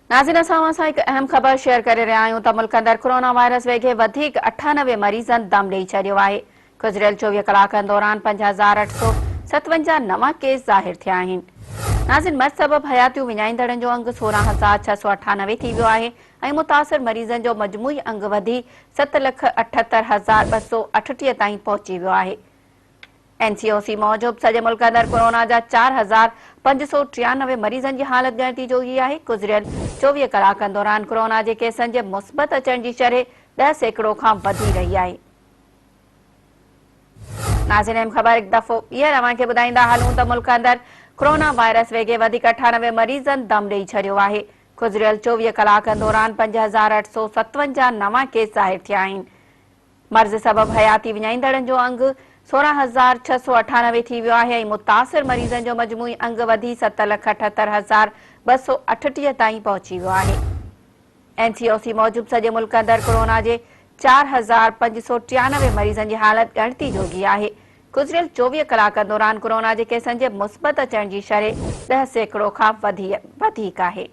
ناظرين اسان اوهان سان هڪ اهم خبر شيئر ڪري رهيا آهيون ته ملڪ اندر ڪورونا وائرس ويگهي وڌيڪ 98 مريضن دم ڏئي ڇڏيو آهي. گذريل 24 ڪلاڪن دوران 5857 نوان ڪيس ظاهر ٿيا آهن. ناظرين مرض سبب حياتيون وڃائيندڙن جو انگ 16698 ٿي ويو آهي ۽ متاثر مريضن جو مجموعي انگ وڌي 7,78,238 تائين پهچي ويو آهي. اين سي او سي موجب سڄي ملڪ اندر ڪورونا جا 4593 مريضن جي حالت ڳڻتي جوڳي آهي، گذريل 24 ڪلاڪن دوران ڪورونا جي ڪيسن جي مثبت اچڻ جي شرح 10% کان وڌي رهي آهي. ناظرين اهم خبر هڪ دفعو ٻيهر اوهان کي ٻڌائيندا هلون ته ملڪ اندر ڪورونا وائرس ويگهي وڌيڪ 98 مريضن دم ڏئي ڇڏيو آهي، گذريل 24 ڪلاڪن دوران 5857 نوان ڪيس ظاهر ٿيا آهن. مرض سبب حياتي وڃائيندڙن جو انگ 16698 ٿي ويو آهي ۽ متاثر مريضن جو مجموعي انگ وڌي 7,78,238 تائين پهچي ويو آهي. اين سي او سي موجب سڄي ملڪ اندر ڪورونا جي 4593 مريضن جي حالت ڳڻتي جوڳي آهي. گذريل 24 ڪلاڪن دوران ڪورونا جي ڪيسن جي مثبت اچڻ جي شرح 10% کان وڌيڪ آهي.